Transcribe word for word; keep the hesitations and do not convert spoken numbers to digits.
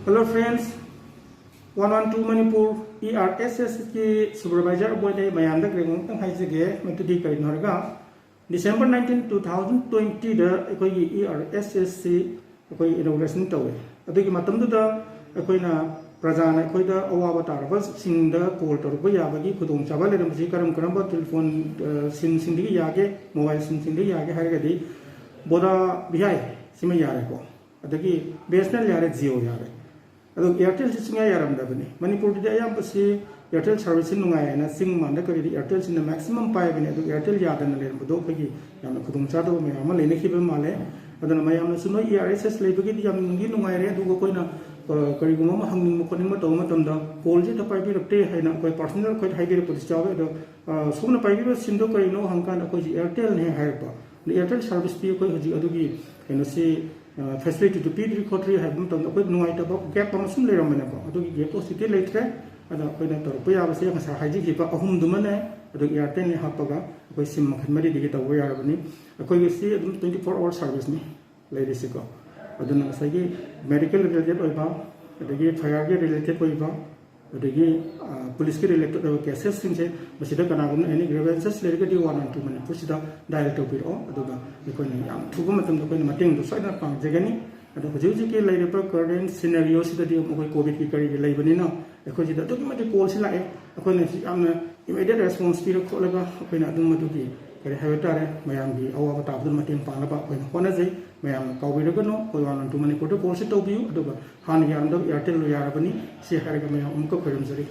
Hello friends, one one two Manipur E R S S ꯀꯤ supervisor ꯑꯃ ꯑꯣꯏꯅ ꯑꯩ ꯃꯌꯥꯝꯗ ꯀꯔꯤꯒꯨꯝꯕ ꯑꯃꯇꯪ ꯍꯥꯏꯖꯒꯦ꯫ ꯃꯗꯨꯗꯤ ꯀꯔꯤꯅꯣ ꯍꯥꯏꯔꯒ, December nineteen, two thousand twenty ꯗ ꯑꯩꯈꯣꯏꯒꯤ E R S S ꯁꯤ ꯑꯩꯈꯣꯏ inauguration ꯇꯧꯋꯦ꯫ ꯑꯗꯨꯒꯤ ꯃꯇꯝꯗꯨꯗ ꯑꯩꯈꯣꯏꯅ ꯄ꯭ꯔꯖꯥꯅ ꯑꯩꯈꯣꯏꯗ ꯑꯋꯥꯕ ꯇꯥꯔꯕꯁꯤꯡꯗ call ꯇꯧꯔꯛꯄ ꯌꯥꯕꯒꯤ ꯈꯨꯗꯣꯡꯆꯥꯕ ꯂꯩꯔꯝꯕꯁꯤ ꯀꯔꯝ ꯀꯔꯝꯕ telephone, ꯑ, SIM ꯁꯤꯡꯗꯒꯤ ꯌꯥꯒꯦ, mobile SIM ꯁꯤꯡꯗꯒꯤ ꯌꯥꯒꯦ ꯍꯥꯏꯔꯒꯗꯤ, Voda V I ꯁꯤꯃ ꯌꯥꯔꯦꯀꯣ, ꯑꯗꯒꯤ B S N L ꯌꯥꯔꯦ, Jio ꯌꯥꯔꯦ꯫ ꯑꯗꯨ Airtel ꯁꯤ ꯁꯨꯡꯌꯥ ꯌꯥꯔꯝꯗꯕꯅꯤ꯫ ꯃꯅꯤꯄꯨꯔꯗꯗꯤ ꯑꯌꯥꯝꯕꯁꯤ Airtel service ꯁꯤ ꯅꯨꯡꯉꯥꯏ ꯍꯥꯏꯅ, ꯆꯤꯡ ꯃꯥꯟꯗ ꯀꯔꯤꯗꯤ Airtel ꯁꯤꯅ maximum ꯄꯥꯏꯕꯅꯤ꯫ ꯑꯗꯨ Airtel ꯌꯥꯗꯅ ꯂꯩꯔꯝꯕꯗꯣ ꯑꯩꯈꯣꯏꯒꯤ ꯌꯥꯝꯅ ꯈꯨꯗꯣꯡꯆꯥꯗꯕ ꯃꯌꯥꯝ ꯑꯃ ꯂꯩꯅꯈꯤꯕ ꯃꯥꯜꯂꯦ꯫ ꯑꯗꯨꯅ ꯃꯌꯥꯝꯅꯁꯨ ꯅꯣꯏ E R S S ꯂꯩꯕꯒꯤꯗꯤ ꯌꯥꯝ ꯅꯨꯡꯗꯤ ꯅꯨꯡꯉꯥꯏꯔꯦ, ꯑꯗꯨꯒ ꯑꯩꯈꯣꯏꯅ, ꯑ, ꯀꯔꯤꯒꯨꯝꯕ ꯑꯃ ꯍꯪꯅꯤꯡꯕ ꯈꯣꯠꯅꯤꯡꯕ ꯇꯧꯕ ꯃꯇꯝꯗ call ꯁꯦ ꯍꯦꯛꯇ ꯄꯥꯏꯕꯤꯔꯛꯇꯦ ꯍꯥꯏꯅ ꯑꯩꯈꯣꯏ personal ꯑꯩꯈꯣꯏꯗ ꯍꯥꯏꯕꯤꯔꯛꯄꯗꯁꯨ ꯌꯥꯎꯋꯦ꯫ ꯑꯗꯣ, ꯑ, "ꯁꯣꯝꯅ ꯄꯥꯏꯕꯤꯕ SIM ꯗꯣ ꯀꯔꯤꯅꯣ?" ꯍꯪꯀꯥꯟꯗ ꯑꯩꯈꯣꯏꯁꯤ Airtel ꯅꯦ ꯍꯥꯏꯔꯛꯄ꯫ ꯑꯗ Airtel service ꯇꯤ ꯑꯩꯈꯣꯏ ꯍꯧꯖꯤꯛ ꯑꯗꯨꯒꯤ ꯀꯩꯅꯣꯁꯤ, ꯑ, facility ꯗꯨ ꯄꯤꯗ꯭ꯔꯤ ꯈꯣꯠꯇ꯭ꯔꯤ ꯍꯥꯏꯕ ꯃꯇꯝꯗ ꯑꯩꯈꯣꯏ ꯅꯨꯡꯉꯥꯏꯇꯕ gap ꯑꯃ ꯁꯨꯝ ꯂꯩꯔꯝꯕꯅꯦꯀꯣ꯫ ꯑꯗꯨꯒꯤ gap ꯇꯣ ꯍꯧꯖꯤꯛꯇꯤ ꯂꯩꯇ꯭ꯔꯦ꯫ ꯑꯗ ꯑꯩꯈꯣꯏꯅ ꯇꯧꯔꯛꯄ ꯌꯥꯕꯁꯦ ꯉꯁꯥꯏ ꯍꯥꯏꯖꯈꯤꯕ ꯑꯍꯨꯝꯗꯨꯃꯅꯦ, ꯑꯗꯨꯒ Airtel ꯅꯦ ꯍꯥꯞꯄꯒ ꯑꯩꯈꯣꯏ SIM ꯃꯈꯜ ꯃꯔꯤꯗꯒꯤ ꯇꯧꯕ ꯌꯥꯔꯕꯅꯤ꯫ ꯑꯩꯈꯣꯏꯒꯤꯁꯤ ꯑꯗꯨꯝ twenty four hour service ꯅꯤ ꯂꯩꯔꯤꯁꯤꯀꯣ꯫ ꯑꯗꯨꯅ ꯉꯁꯥꯏꯒꯤ medical related ꯑꯣꯏꯕ, ꯑꯗꯒꯤ fire ꯒꯤ related ꯑꯣꯏꯕ, ꯑꯗꯒꯤ, ꯑ, police ꯀꯤ related ꯑꯣꯏꯕ cases ꯁꯤꯡꯁꯦ, ꯃꯁꯤꯗ ꯀꯅꯥꯒꯨꯝꯕꯅ any grievances ꯂꯩꯔꯒꯗꯤ one one two Manipur ꯁꯤꯗ dial ꯇꯧꯕꯤꯔꯛꯑꯣ, ꯑꯗꯨꯒ ꯑꯩꯈꯣꯏꯅ ꯌꯥꯝ ꯊꯨꯕ ꯃꯇꯝꯗ ꯑꯩꯈꯣꯏꯅ ꯃꯇꯦꯡꯗꯣ ꯁꯣꯏꯗꯅ ꯄꯥꯡꯖꯒꯅꯤ꯫ ꯑꯗꯣ ꯍꯧꯖꯤꯛ ꯍꯧꯖꯤꯛꯀꯤ ꯂꯩꯔꯤꯕ current scenario ꯁꯤꯗꯗꯤ ꯑꯃꯨꯛ ꯑꯩꯈꯣꯏ COVID ꯀꯤ ꯀꯔꯤꯒꯤ ꯂꯩꯕꯅꯤꯅ, ꯑꯩꯈꯣꯏ ꯁꯤꯗ ꯑꯗꯨꯛꯀꯤ ꯃꯇꯤꯛ call ꯁꯤ ꯂꯥꯛꯑꯦ꯫ ꯑꯩꯈꯣꯏꯅ ꯁꯤ ꯌꯥꯝꯅ immediate response ꯄꯤꯔ ꯈꯣꯠꯂꯒ ꯑꯩꯈꯣꯏꯅ ꯑꯗꯨꯝ ꯃꯗꯨꯒꯤ ꯀꯔꯤ ꯍꯥꯏꯕ ꯇꯥꯔꯦ, ꯃꯌꯥꯝꯒꯤ ꯑꯋꯥꯕ ꯇꯥꯕꯗꯨ ꯃꯇꯦꯡ ꯄꯥꯡꯅꯕ ꯑꯩꯈꯣꯏꯅ ꯍꯣꯠꯅꯖꯩ꯫ ꯃꯌꯥꯝꯅ ꯀꯥꯎꯕꯤꯔꯒꯅꯨ, ꯑꯩꯈꯣꯏ one one two Manipur ꯗ call ꯁꯤ ꯇꯧꯕꯤꯌꯨ, ꯑꯗꯨꯒ ꯍꯥꯟꯅ ꯌꯥꯔꯝꯗꯕ Airtel ꯂꯣ ꯌꯥꯔꯕꯅꯤ꯫ ꯁꯤ ꯍꯥꯏꯔꯒ ꯃꯌꯥꯝ ꯑꯃꯨꯛꯀ ꯈꯣꯏꯔꯝꯖꯔꯤ꯫